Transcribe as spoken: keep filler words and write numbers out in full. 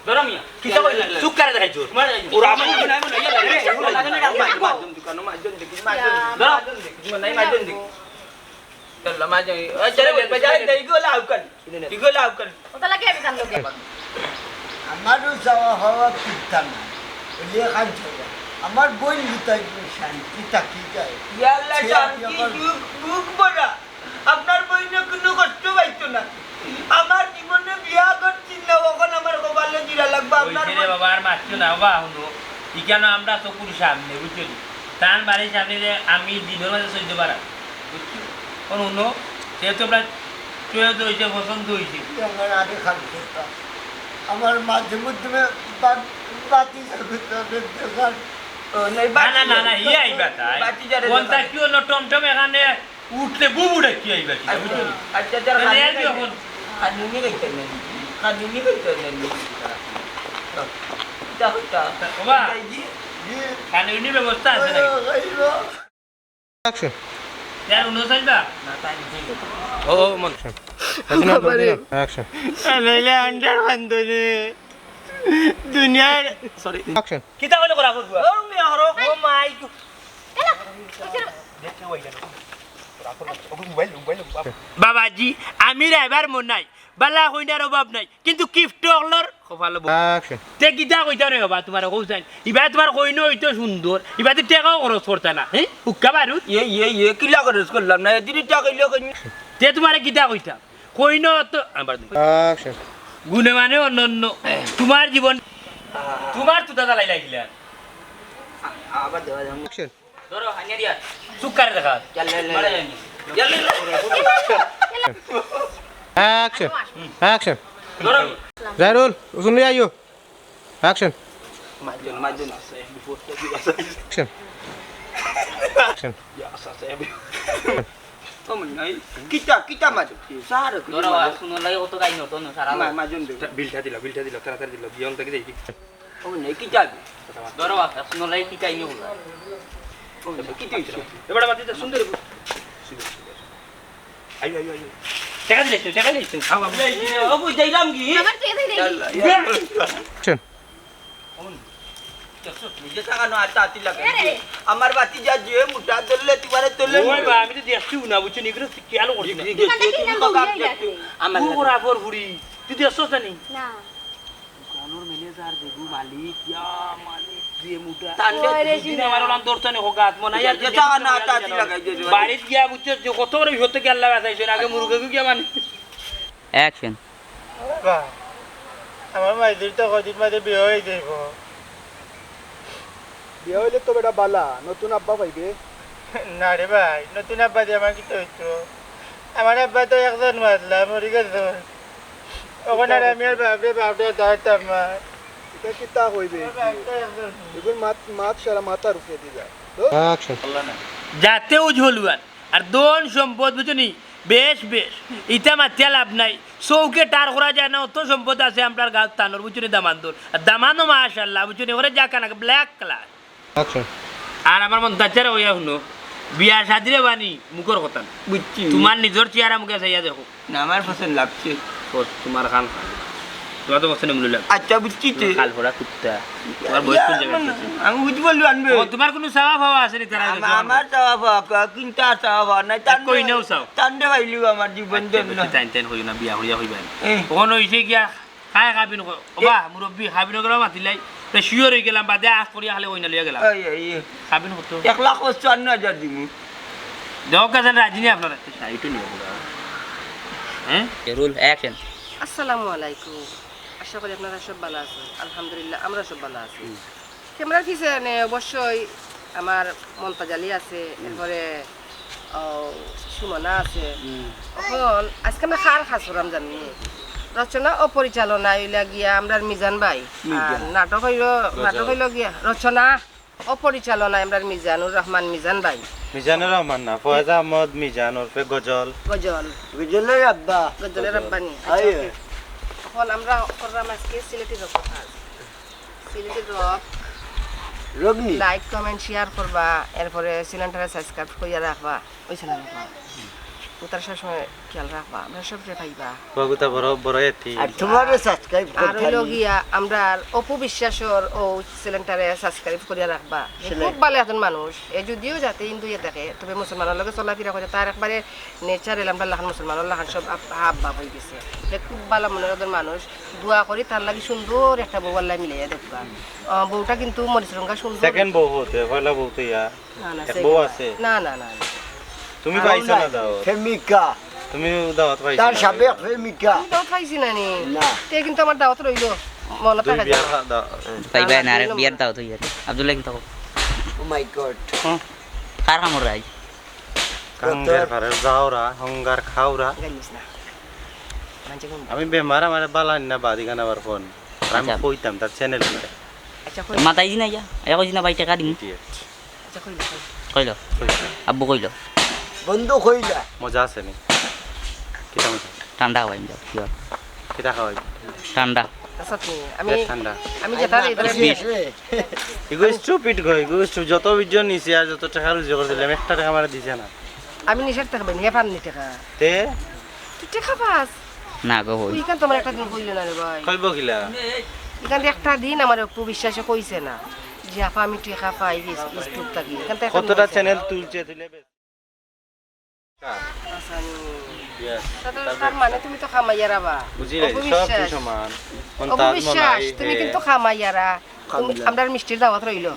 ধরো মিয়া। কিতা কইলা? চুপ করে দেখাইছো। মার দেখাইছো। ওরা আমার মনে হয়, মনে হয়, ইয়াল্লা, ইয়াল্লা, ইয়াল্লা। মারজন দেখি, মারজন দেখি, মারজন দেখি। ধরো। মারজন দেখি, মারজন দেখি। ইয়াল্লা, মারজন দেখি। ওই, চলো, চলো, বাজারে চলো। যাই, ইগু লাউ কান। ইগু লাউ কান। ওটা লাগে আমি কান লোকে। আমারও যাওয়া হওয়া চিন্তা না। ওই যে খান চলে। আমার বইন গুতাই শান্তি থাকি যায়। ইয়াল্লা, সে শান্তি, আপনি আমার দুঃখ, দুঃখ ভরা। আপনার বইনে কোনো কষ্ট পাইতো না। আমার জীবনে বিয়া করছি না, অখন আমার কপালে জুড়া লাগবে। আপনার ওই যে রে বইন বাবা, আর মাতিও না বাবা, হুনো। ইখানো আমরা চকুর সামনে, বুঝছো নি? তান বাড়ির সামনে যে আমি দিনর মাঝে সহ্য পারা, বুঝছো? অখন হুনো, যেহেতু আমরা চয়েস হইছে, পছন্দ হইছে। আমার আগে খান করতাম। আমার মাঝে মধ্যে বা-, বাতি জ্বালতে হবে, দোকান। ও, নাই, না, না, বাতি না, না, জ্বালতে ইয়ে আইবা তাই। বাতি জ্বালতে কোনটা হবে। কি হলো, টমটম এখানে উঠলে বুবুড়া কি আইবা কি, বুঝলি? আচ্ছা, যারা তাহলে খালি আর কি খাইতে, এখন? খালি উনি খাইতে নেন। খালি উনি খাইতে নেন। যাও, যাও। ওবা, খালি উনি ব্যবস্থা আছে নাকি? Action. যার উনো চাইবা? ও, ও, মন। Action. Action. নাইলে আন্ডার বান্ধনে দুনিয়ার, sorry. Action. কিতা কইলে করা করবো? ও, মি হরো। ও মাই গো। বাবাজি, আমি রাইবার মন নাই, বালা কইনার অভাব নাই, কিন্তু কিফট অকলর কপালো ব-, Action. তে কিতা কইতা রে বাবা, তোমার কও চাই, ইবা তোমার কইন অইতো সুন্দর, ইবা তো টেকাও খরচ করতা না, হ্যাঁ? হুক্কা বারুদ। ইয়ে, ইয়ে, ইয়ে, কিলা খরচ করলাম না, এদিনই টেকা কইলে কইন। তে তোমারে কিতা কইতা? কইন তো, আবার দিন। Action. গুণে মানে অনন্য, তোমার জীবন, তোমার তুতা জ্বালাই লাগিলে। আবার দেওয়া যাবে। Action. ধরো, হানিয়া দিয়া। চুপ করে দেখা। চল, লে, লে, মারা লে। যায়নি। চল, লে, লে। Action. Action. ধরো। জাহিরুল, উসুন লই আইও। Action. মাজন, মাজন। Action. Action. ও মনে নাই। কিতা, কিতা মাজন? সারা ধরো, মাজন। শুনো লাই, অত গাই নতো না, সারা মা-, মাজন দে। বিলটা দিল, বিলটা দিল, তাড়াতাড়ি দিল, বিয়ন থেকে যাই। ও মনে নাই, কিতা? ধরো, শুনো লাই, কিতা ইনি বললা? ও মনে নাই, কিতা হইছে? এবারে বাদ দিতে সুন্দর। সুন্দর, সুন্দর। আইও, আইও, আইও। টেকা দিলে তো, টেকা দিলে তো। আও, আও। এই যে, ও, কই যাইলাম কি? আমার তো এটাই দেখি। ইয়াল্লা, ইয়াল্লা। Action. নিজে টাকা নয়, আটটা আটি লাগা। এ রে। আমার বাতি যা যে মোটা ধরলে, তুমারে তোলে ওই নিবে। বা, আমি তো দেখছি না, বুঝছো নি, এগুলো খেয়াল করছি না। তুই দেখছি, দোকানটা কি তুই নাম তো বললি গাছ এই দেখছি। গাছ? আমার ও লাগে। বরাবর বুড়ি, তুই দেখছস না নি? না। দোকানর ম্যানেজার, বেগু মালিক, ইয়া মালিক, যে মোটা। তান্ডে ওরে দুদিন জিনা। আমার ওলান ধরতো নি, হোক গাছ মনে হয়, আর যে দুদিন টাকা না, ধরতো আটটা আটি নি। লাগাই দিয়ে দিবা। বাড়িত গিয়া বুঝছো যে কত বড় হতে গেল লাগাইছে, আগে মুরগা গিয়া মানে। Action. বাবা, আমার মাইজির তো কদিন বাদে বিয়া অই যাইবো। বিয়া অইলে তো বেটা বালা, নতুন আব্বা পাইবে। না রে ভাই, নতুন আব্বা দিয়া আমার কিতা অইতো? আমার আব্বা তো একজন মাতলা, মরি গেছে। অখন আর আমি আর বাপরে বাপরে দাঁড়াইতাম না। ইটা কিতা কইবে? আমার বাপ তো একজন। এগুর মাত, মাত সারা মাথার উপরে দিলা। তো? Action. যাতে উজ্জ্বল হওয়ার। আর ধন সম্পদ, বুঝছো নি? বেশ, বেশ। ইতা মাতিয়া লাভ নাই। চউখে ঠার করা যায় না, অত সম্পদ আছে আমরার গাঁওত তানর, বুঝছো নি, দামান্দর। আর দামান্দও মাশাআল্লাহ, বুঝছো নি, ওরে যা কানা black colour। Action. আর আমার মন্তাজ চাচা অইয়া হুনো, বিয়া শাদিরে বানি মুখর কথা না। বুঝছি। তুমার নিজর চেহারা মুখে চাইয়া দেখো। না, আমার পছন্দ লাগছে। ও, তুমার খান। তুমার তো পছন্দ মনে লাগছে। আচ্ছা, বুঝছি তো। তুমার খাল ফড়া কুত্তা। তুমার বয়স কোন জায়গায় আছে? আমি বুঝবো, লু আনবে। ও, তুমার কুনু চাওয়া পাওয়া আছে নি তারা আমা-, দেখো? আমার চাওয়া পাওয়া, ক-, কিনতে আর চাওয়া পাওয়া নাই। এক কই নেও চাও। তান্ডে পাইলিও আমার জীবন আচ্ছা, ধন্য। বুঝছি, তাইন তাইন হইও না, বিয়া করিয়া হইবা নি। এ। অখন অইছে গিয়া, কায় কাবিন কর-, ও এ। বা, মুরব্বি, কাবিন করা মাতিলাই। তে শিওর অই গেলাম, বাদে আখ করিয়া খালি ওই না লইয়া গেলাম। এই, এই, এই। কাবিন কত? এক লাখ পঞ্চান্ন হাজার দিমু। দেও কাছে রাজি নি আপনারা। সাইটও নিয়ে পুরা। হ্যাঁ? Roll, action. আসসালামু আলাইকুম। আশা করি আপনারা সব ভালো আছেন। আলহামদুলিল্লাহ, আমরা সব ভালো আছি। হুম। ক্যামেরার পিছনে অবশ্যই আমার মন্তাজ আলী আছে, হুম। এরপরে, ও, সুমনা আছে। হুম। অখন আজকে আমরা কার কাজ করাম জানি? রচনা ও পরিচালনা অইলা গিয়া আমরার মিজান ভাই। মিজান। আর নাটক অইলো, গজল। নাটক অইলো গিয়া রচনা ও পরিচালনায় আমরার মিজানুর রহমান মিজান ভাই। মিজানুর রহমান না, ফয়েজ আহমদ মিজান ওরফে গজল। গজল। গজলের আব্বা। গজলের গজল। আব্বা নি। আচ্ছা, আইয়ে। OK। অখন আমরা করলাম আজকে সিলেটি রক কাজ। সিলেটি রক। রগনি। Like, comment, share করবা, এরপরে channelটারে subscribe করিয়া রাখবা। ওই channel রাখবা। ওটার সবসময় খেয়াল রাখবা, আমরা সবসময় পাইবা। বাবুতা বড় বড় এটি। আর তোমারে সাবস্ক্রাইব আর করতে হইল গিয়া আমরা অপু বিশ্বাসর ও চ্যানেলটারে সাবস্ক্রাইব করিয়া রাখবা। সেলাই। খুব ভালো একজন মানুষ, এ যদিও যাতে হিন্দু ইয়ে থাকে, তবে মুসলমানের লগে চলাফেরা করে তার একবারে ন্যাচারাল আমরা লাখান মুসলমানের লাখান সব আপ- হাব ভাব হয়ে গেছে। এ খুব ভালো মনের একজন মানুষ। দোয়া করি তার লাগি সুন্দর একটা বউ আল্লাহ মিলাইয়া দেখবা। আহ, বউটা কিন্তু মরিচ রঙা সুন্দর। সেকেন্ড বউ হতে পয়লা বউ তো ইয়া। না, না, এক second বউ না। আছে? না, না, না, না। তুমি পাইছো না দাও। প্রেমিকা, তুমি দাওয়াত পাইছো তার না? সাবেক প্রেমিকা। আমি দাওয়াত পাইছি না নি। না। তে কিন্তু আমার দাওয়াত রইল। মনে দুই থাকে বিয়ার যেন। খা- দাও। পাইবা না, না, আরেক না, বিয়ার দাওয়াত হইয়া। আব্দুল্লাহ কিন্তু ও মাই গড। কার কামড় রাই? কাঙ্গের ফারে যাওরা, হঙ্গার খাওরা। গাইলিস না। মানছে কোন? আমি বেমার, আমার বালা না বাদি গান আবার ফোন। আর আমি আচ্ছা। কইতাম তার চ্যানেল। আচ্ছা, কই? মাতাইছি না ইয়া, এ কইছি না বাইতে কাদিম। আচ্ছা, কই? কই? কইল, আব্বু কইল। বন্ধু কইলা। মজা আছে নি? কিতা মজা? ঠান্ডা খাওয়াইম যাও, কি হয়? কিতা খাওয়াই? ঠান্ডা। আচ্ছা, তুমি, আমি, পেট ঠান্ডা। আমি যেটা এই ধরে বুঝি আছে। ইগো স্টুপিড গো, ইগো স্টু-, যত ভিডিও নিছি আর যত টাকা রুজি করছিলাম, একটা টাকা আমার দিছে না। আমি নিষেধ থাকবে, নিয়ে পান নি টাকা। তে তুই টাকা পাস? না গো, হই। তুই কেন তোমার একটা দিন কইলে না রে ভাই? কইব কিলা? এখান থেকে একটা দিন আমার অপু বিশ্বাসে কইছে না যে আপা আমি টাকা পাই ইউটিউব থাকি। এখান থেকে একটা দিন কতটা কইছে না। চ্যানেল তুলছে তুলে বেশ। আচ্ছা, আমি Yes। তা তো তার মানে তুমি তো খামাইয়ারা বা। বুঝিলে অপু সব বিশ্বাস। সমান। অপু বিশ্বাস, তুমি কিন্তু খামাইয়ারা। তুমি, খামলা। আমরা মিষ্টির দাওয়াত রইল।